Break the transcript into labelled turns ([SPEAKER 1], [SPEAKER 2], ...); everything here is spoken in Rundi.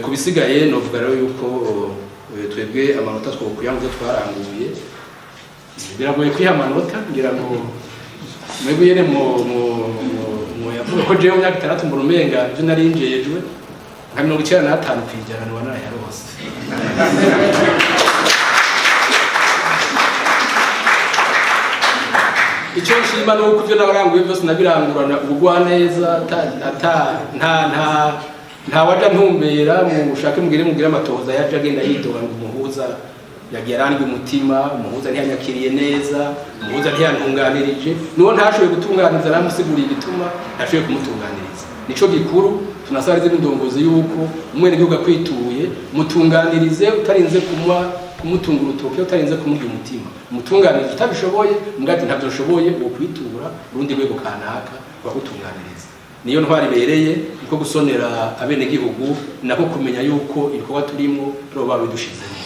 [SPEAKER 1] Ku bisigaye novuga rero yuko twebwe amanota twokuya mu byo twaranguye biragoye kwiha amanota. Ngira ngo mwebwe nyene mu yavuga ko jewe mu myaka 60 mbona umenga ivyo nari njejwe nka 95% noba narayarose. Icyo nshima ni uko ibyo naranguye byose nabirangurana ubugwaneza, nta waja ntumbera. Mushake mugire amatohoza yaje agenda yidoga ngo umuhuza yagiye arandya umutima, umuhuza ntiyanyakiriye neza, umuhuza ntiyantunganirije. Nuwo ntashoboye gutunganiriza naramusiguriye igituma ntashoboye kumutunganiriza. Nico gikuru tunasaba izindi ndongozi yuko umwenegihugu akwituye mutunganirize, utarinze kumuha kumutunga urutoke, utarinze kumurya umutima. Umutunganirize, utabishoboye mbwa ati ntabyo nshoboye, wo kwitura urundi rwego kanaka bagutunganiriza. Niyo ntwari ibereye niko gusonera abenegihugu, nako kumenya yuko ibikorwa turimo roba bidushizemo.